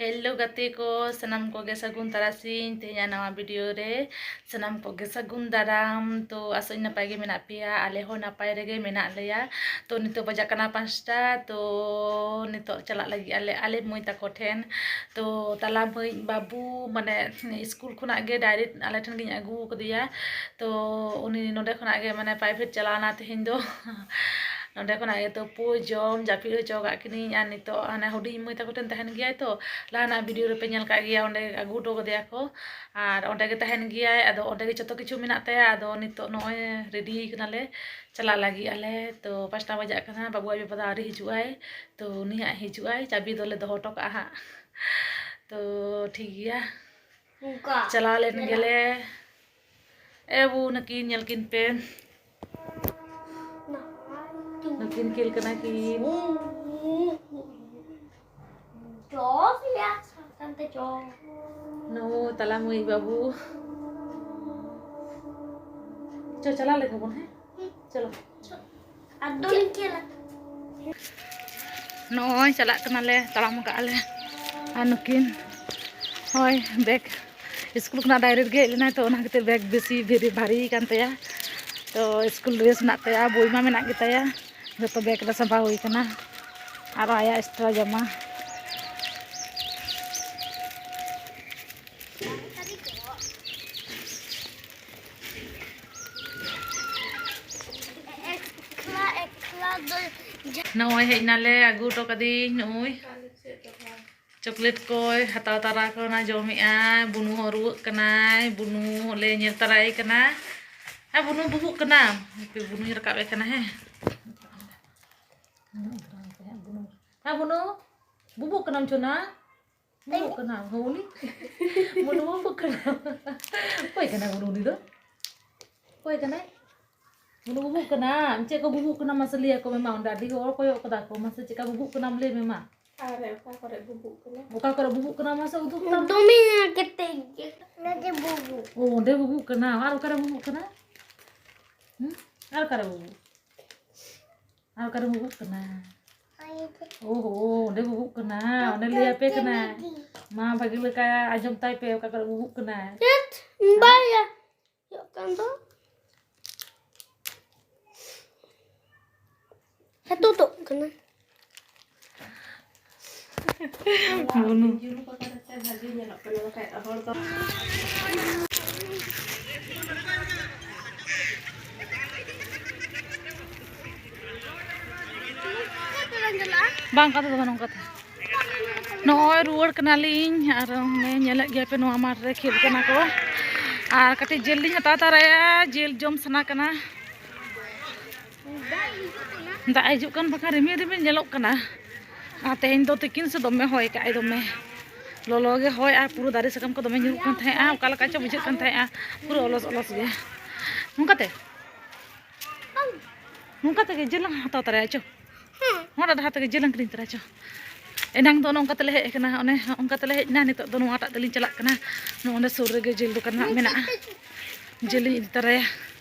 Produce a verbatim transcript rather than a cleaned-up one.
Hello ᱜᱟᱛᱮ ᱠᱚ, ᱥᱟᱱᱟᱢ ᱠᱚᱜᱮ ᱥᱟᱹᱜᱩᱱ ᱛᱟᱨᱟᱥᱤᱧ᱾ ᱛᱮᱦᱮᱧᱟᱜ ᱱᱟᱣᱟ ᱵᱷᱤᱰᱤᱭᱳ ᱨᱮ ᱥᱟᱱᱟᱢ ᱠᱚᱜᱮ ᱥᱟᱹᱜᱩᱱ ᱫᱟᱨᱟᱢ᱾ ᱛᱚ ᱟᱥᱚᱜ ᱟᱹᱧ ᱱᱟᱯᱟᱭ ᱜᱮ ᱢᱮᱱᱟᱜ ᱯᱮᱭᱟ, ᱟᱞᱮ ᱦᱚᱸ ᱱᱟᱯᱟᱭ ᱨᱮᱜᱮ ᱢᱮᱱᱟᱜ ᱞᱮᱭᱟ᱾ ᱛᱚ ᱱᱤᱛᱚᱜ ᱵᱟᱡᱟᱜ ᱠᱟᱱᱟ ᱯᱟᱸᱪᱴᱟ᱾ ᱛᱚ ᱱᱤᱛᱚᱜ ᱪᱟᱞᱟᱜ ᱞᱟᱹᱜᱤᱫ ᱟᱞᱮ, ᱟᱞᱮ ᱢᱟᱹᱭ ᱛᱟᱠᱚ ᱴᱷᱮᱱ᱾ ᱛᱚ ᱛᱟᱞᱟ ᱢᱟᱹᱭ ᱵᱟᱹᱵᱩ ᱢᱟᱱᱮ ᱥᱠᱩᱞ ᱠᱷᱚᱱᱟᱜ ᱜᱮ ᱰᱟᱭᱨᱮᱠᱴ ᱟᱞᱮ ᱴᱷᱮᱱ ᱜᱤᱧ ᱟᱹᱜᱩ ᱟᱠᱟᱫᱮᱭᱟ᱾ ᱛᱚ ᱩᱱᱤ ᱱᱚᱰᱮ ᱠᱷᱚᱱᱟᱜ ᱜᱮ ᱢᱟᱱᱮ ᱯᱨᱟᱭᱵᱷᱮᱴ ᱪᱟᱞᱟᱣᱱᱟ ᱛᱮᱦᱮᱧ ᱫᱚ᱾ ᱱᱚᱸᱰᱮ ᱠᱷᱚᱱᱟᱜ ᱜᱮ ᱛᱩᱯᱩ ᱡᱚᱢ ᱡᱟᱹᱯᱤᱫ ᱦᱚᱪᱚ ᱠᱟᱜ ᱠᱤᱱᱤᱧ᱾ ᱟᱨ ᱱᱤᱛᱚᱜ ᱦᱟᱱᱮ ᱦᱩᱰᱤᱧ ᱢᱟᱹᱭ ᱛᱟᱠᱚ ᱴᱷᱮᱱ ᱛᱟᱦᱮᱱ ᱜᱮᱭᱟᱭ ᱛᱚ, ᱞᱟᱦᱟᱱᱟᱜ ᱵᱷᱤᱰᱤᱭᱳ ᱨᱮᱯᱮ ᱧᱮᱞ ᱠᱟᱜ ᱜᱮᱭᱟ, ᱚᱸᱰᱮ ᱟᱹᱜᱩ ᱦᱚᱴᱚ ᱠᱟᱫᱮᱭᱟ ᱠᱚ᱾ ᱟᱨ ᱚᱸᱰᱮ ᱜᱮ ᱛᱟᱦᱮᱱ ᱜᱮᱭᱟᱭ, ᱟᱫᱚ ᱚᱸᱰᱮ ᱜᱮ ᱡᱚᱛᱚ ᱠᱤᱪᱷᱩ ᱢᱮᱱᱟᱜ ᱛᱟᱭᱟ᱾ ᱟᱫᱚ ᱱᱤᱛᱚᱜ ᱱᱚᱜᱼᱚᱭ ᱨᱮᱰᱤ ᱠᱟᱱᱟᱞᱮ, ᱪᱟᱞᱟᱜ ᱞᱟᱹᱜᱤᱫ ᱟᱞᱮ᱾ ᱛᱚ ᱯᱟᱸᱪᱴᱟ ᱵᱟᱡᱟᱜ ᱠᱟᱱᱟ, ᱵᱟᱹᱵᱩ ᱟᱡ ᱵᱟᱵᱟ ᱫᱚ ᱟᱹᱣᱨᱤ ᱦᱤᱡᱩᱜᱼᱟᱭ᱾ ᱛᱚ ᱩᱱᱤ ᱦᱟᱸᱜ ᱦᱤᱡᱩᱜᱼᱟᱭ, ᱪᱟᱹᱵᱤ ᱫᱚᱞᱮ ᱫᱚᱦᱚ ᱦᱚᱴᱚ ᱠᱟᱜᱼᱟ ᱦᱟᱸᱜ᱾ ᱛᱚ ᱴᱷᱤᱠ ᱜᱮᱭᱟ, ᱚᱱᱠᱟ ᱪᱟᱞᱟᱣ ᱞᱮᱱ ᱢᱮᱱᱟᱜᱼᱟ᱾ ᱜᱮᱞᱮ᱾ ᱮ ᱵᱟᱹᱵᱩ, ᱱᱩᱠᱤᱱ ᱧᱮᱞ ᱠᱤᱱ ᱯᱮ᱾ ᱱᱩᱠᱤᱱ ᱠᱷᱮᱞ ᱠᱟᱱᱟ ᱠᱤᱱ᱾ ᱪᱚᱥ ᱭᱟ, ᱥᱟᱵ ᱠᱟᱱᱛᱮ ᱪᱚ᱾ ᱱᱩᱭ ᱛᱟᱞᱟ ᱢᱟᱹᱭ ᱵᱟᱹᱵᱩ᱾ ᱪᱚ, ᱪᱟᱞᱟᱣ ᱞᱮᱱ ᱜᱮᱵᱚᱱ, ᱦᱮᱸ? ᱪᱚᱞᱚ᱾ ᱟᱫᱚ ᱞᱤᱧ ᱠᱷᱮᱞᱟ᱾ ᱱᱚᱜᱼᱚᱭ ᱪᱟᱞᱟᱜ ᱠᱟᱱᱟᱞᱮ, ᱛᱟᱲᱟᱢ ᱠᱟᱜᱼᱟ ᱞᱮ᱾ ᱟᱨ ᱱᱩᱠᱤᱱ, ᱦᱳᱭ, ᱵᱮᱜᱽ ᱥᱠᱩᱞ ᱠᱷᱚᱱᱟᱜ ᱰᱟᱭᱨᱮᱠᱴ ᱜᱮ ᱦᱮᱡ ᱞᱮᱱᱟᱭ, ᱛᱚ ᱚᱱᱟ ᱠᱷᱟᱹᱛᱤᱨ ᱵᱮᱜᱽ ᱵᱮᱥᱤ ᱵᱷᱮᱨᱤ ᱵᱷᱟᱨᱤ ᱠᱟᱱ ᱛᱟᱭᱟ᱾ ᱛᱚ ᱥᱠᱩᱞ ᱰᱨᱮᱥ ᱢᱮᱱᱟᱜ ᱛᱟᱭᱟ, ᱵᱳᱭ ᱢᱟ ᱢᱮᱱᱟᱜ ᱜᱮᱛᱟᱭᱟ, ᱡᱚᱛᱚ ᱵᱮᱜᱽ ᱨᱮ ᱥᱟᱸᱵᱟᱣ ᱦᱩᱭ ᱠᱟᱱᱟ᱾ ᱟᱨ ᱟᱭᱟᱜ ᱮᱠᱥᱴᱨᱟ ᱡᱟᱢᱟ᱾ ᱱᱚᱜᱼᱚᱭ ᱦᱮᱡ ᱱᱟᱞᱮ, ᱟᱹᱜᱩ ᱦᱚᱴᱚ ᱠᱟᱹᱫᱤᱧ ᱱᱚᱜᱼᱚᱭ᱾ ᱪᱚᱠᱞᱮᱴ ᱠᱚᱭ ᱦᱟᱛᱟᱣ ᱛᱟᱨᱟ ᱠᱟᱱᱟ, ᱡᱚᱢᱮᱜᱼᱟᱭ᱾ ᱵᱩᱱᱩ ᱦᱚᱸ ᱨᱩᱣᱟᱹᱜ ᱠᱟᱱᱟᱭ, ᱵᱩᱱᱩ ᱦᱚᱸᱞᱮ ᱧᱮᱞ ᱛᱟᱨᱟᱭᱮ ᱠᱟᱱᱟ᱾ ᱦᱮᱸ, ᱵᱩᱱᱩ ᱵᱩᱵᱩᱜ ᱠᱟᱱᱟᱢ? ᱦᱟᱯᱮ, ᱵᱩᱱᱩᱧ ᱨᱟᱠᱟᱵ ᱮ ᱠᱟᱱᱟ, ᱦᱮᱸ᱾ ᱦᱮᱸ, ᱵᱩᱱᱩ, ᱵᱩᱵᱩᱜ ᱠᱟᱱᱟᱢ ᱪᱚᱱᱟ? ᱵᱩᱵᱩᱜ ᱠᱟᱱᱟᱢ, ᱦᱳ, ᱩᱱᱤ? ᱵᱩᱱᱩ ᱵᱩᱵᱩᱜ ᱠᱟᱱᱟᱢ? ᱚᱠᱚᱭ ᱠᱟᱱᱟᱭ ᱵᱩᱱᱩ ᱩᱱᱤ ᱫᱚ? ᱚᱠᱚᱭ ᱠᱟᱱᱟᱭ? ᱵᱩᱱᱩ ᱵᱩᱵᱩᱜ ᱠᱟᱱᱟᱢ? ᱪᱮᱫ ᱠᱚ ᱵᱩᱵᱩᱜ ᱠᱟᱱᱟᱢ ᱢᱟᱥᱮ ᱞᱟᱹᱭ ᱟᱠᱚ ᱢᱮ ᱢᱟ, ᱚᱸᱰᱮ ᱟᱹᱰᱤ ᱦᱚᱲ ᱠᱚᱭᱚᱜ ᱠᱟᱫᱟ ᱠᱚ, ᱢᱟᱥᱮ ᱪᱮᱫᱠᱟ ᱵᱩᱵᱩᱜ ᱠᱟᱱᱟᱢ ᱞᱟᱹᱭ ᱢᱮ ᱢᱟ᱾ ᱟᱨ ᱚᱠᱟ ᱠᱚᱨᱮ ᱵᱩᱵᱩᱜ ᱠᱟᱱᱟ? ᱚᱠᱟ ᱠᱚᱨᱮ ᱵᱩᱵᱩᱜ ᱠᱟᱱᱟ ᱢᱟᱥᱮ ᱩᱫᱩᱜ ᱛᱟᱢ? ᱫᱚᱢᱮ ᱠᱮᱴᱮᱡ ᱜᱮ᱾ ᱚᱱᱟ ᱡᱮ ᱵᱩᱵᱩᱜ᱾ ᱚ, ᱚᱸᱰᱮ ᱵᱩᱵᱩᱜ ᱠᱟᱱᱟ᱾ ᱟᱨ ᱚᱠᱟᱨᱮ ᱵᱩᱵᱩᱜ ᱠᱟᱱᱟ? ᱦᱩᱸ? ᱟᱨ ᱚᱠᱟᱨᱮ ᱵᱩᱵᱩᱜ? ᱟᱨ ᱚᱠᱟᱨᱮ ᱵᱩᱵᱩᱜ ᱠᱟᱱᱟ? ᱳᱦᱳ, ᱚᱸᱰᱮ ᱜᱩᱜᱩᱜ ᱠᱟᱱᱟ᱾ ᱚᱸᱰᱮ ᱞᱟᱹᱭ ᱟᱯᱮ ᱠᱟᱱᱟ᱾ ᱢᱟ ᱵᱷᱟᱜᱤ ᱞᱮᱠᱟ ᱟᱸᱡᱚᱢ ᱛᱟᱭ ᱯᱮ, ᱚᱠᱟ ᱠᱚᱨᱮ ᱜᱩᱜᱩᱜ ᱠᱟᱱᱟᱭ᱾ ᱪᱮᱫ? ᱵᱟᱭᱟ᱾ ᱦᱩᱭᱩᱜ ᱠᱟᱱ ᱫᱚ᱾ ᱦᱟᱹᱛᱩ ᱛᱩᱫ ᱠᱟᱱᱟ᱾ ᱵᱩᱱᱩ᱾ ᱵᱟᱝ, ᱠᱟᱛᱷᱟ ᱫᱚ ᱵᱟᱝ, ᱱᱚᱝᱠᱟ ᱛᱮ᱾ ᱱᱚᱜᱼᱚᱭ ᱨᱩᱣᱟᱹᱲ ᱠᱟᱱᱟᱞᱤᱧ ᱟᱨ ᱚᱱᱮ ᱧᱮᱞᱮᱫ ᱜᱮᱭᱟ ᱯᱮ, ᱱᱚᱣᱟ ᱢᱟᱴᱷ ᱨᱮ ᱠᱷᱮᱞ ᱠᱟᱱᱟ ᱠᱚ᱾ ᱟᱨ ᱠᱟᱹᱴᱤᱡ ᱡᱤᱞ ᱞᱤᱧ ᱦᱟᱛᱟᱣ ᱛᱟᱨᱟᱭᱟ, ᱡᱤᱞ ᱡᱚᱢ ᱥᱟᱱᱟ ᱠᱟᱱᱟ᱾ ᱫᱟᱜ ᱦᱤᱡᱩᱜ ᱠᱟᱱ ᱵᱟᱠᱷᱟᱱ ᱨᱤᱢᱤᱞ ᱨᱤᱢᱤᱞ ᱧᱮᱞᱚᱜ ᱠᱟᱱᱟ᱾ ᱟᱨ ᱛᱮᱦᱮᱧ ᱫᱚ ᱛᱤᱠᱤᱱ ᱥᱮᱫ ᱫᱚᱢᱮ ᱦᱚᱭ ᱠᱟᱜᱼᱟᱭ, ᱫᱚᱢᱮ ᱞᱚᱞᱚ ᱜᱮ ᱦᱚᱭ, ᱟᱨ ᱯᱩᱨᱟᱹ ᱫᱟᱨᱮ ᱥᱟᱠᱟᱢ ᱠᱚ ᱫᱚᱢᱮ ᱧᱩᱨᱩᱜ ᱠᱟᱱ ᱛᱟᱦᱮᱸᱜᱼᱟ, ᱚᱠᱟ ᱞᱮᱠᱟ ᱪᱚ ᱵᱩᱡᱷᱟᱹᱜ ᱠᱟᱱ ᱛᱟᱦᱮᱸᱜᱼᱟ, ᱯᱩᱨᱟᱹ ᱚᱞᱚᱥ ᱚᱞᱚᱥ ᱜᱮ᱾ ᱱᱚᱝᱠᱟᱛᱮ, ᱱᱚᱝᱠᱟᱛᱮ ᱜᱮ ᱡᱤᱞ ᱞᱟᱝ ᱦᱟᱛᱟᱣ ᱛᱟᱨᱟᱭᱟ, ᱪᱚ᱾ ᱱᱚᱣᱟᱴᱟᱜ ᱰᱟᱦᱟᱨ ᱛᱮᱜᱮ ᱡᱤᱞ ᱞᱟᱝ ᱠᱤᱨᱤᱧ ᱛᱟᱨᱟᱭᱟ, ᱪᱚ᱾ ᱮᱱᱟᱝ ᱫᱚ ᱚᱱᱮ ᱚᱱᱠᱟ ᱛᱮᱞᱮ ᱦᱮᱡ ᱟᱠᱟᱱᱟ, ᱚᱱᱮ ᱚᱱᱠᱟ ᱛᱮᱞᱮ ᱦᱮᱡ ᱮᱱᱟ, ᱱᱤᱛᱚᱜ ᱫᱚ ᱱᱚᱣᱟᱴᱟᱜ ᱛᱮᱞᱤᱧ ᱪᱟᱞᱟᱜ ᱠᱟᱱᱟ᱾ ᱱᱚᱜᱼᱚ ᱱᱚᱸᱰᱮ ᱥᱩᱨ ᱨᱮᱜᱮ ᱡᱤᱞ ᱫᱚᱠᱟᱱ ᱦᱟᱸᱜ ᱢᱮᱱᱟᱜᱼᱟ, ᱡᱤᱞ ᱞᱤᱧ ᱤᱫᱤ ᱛᱟᱨᱟᱭᱟ᱾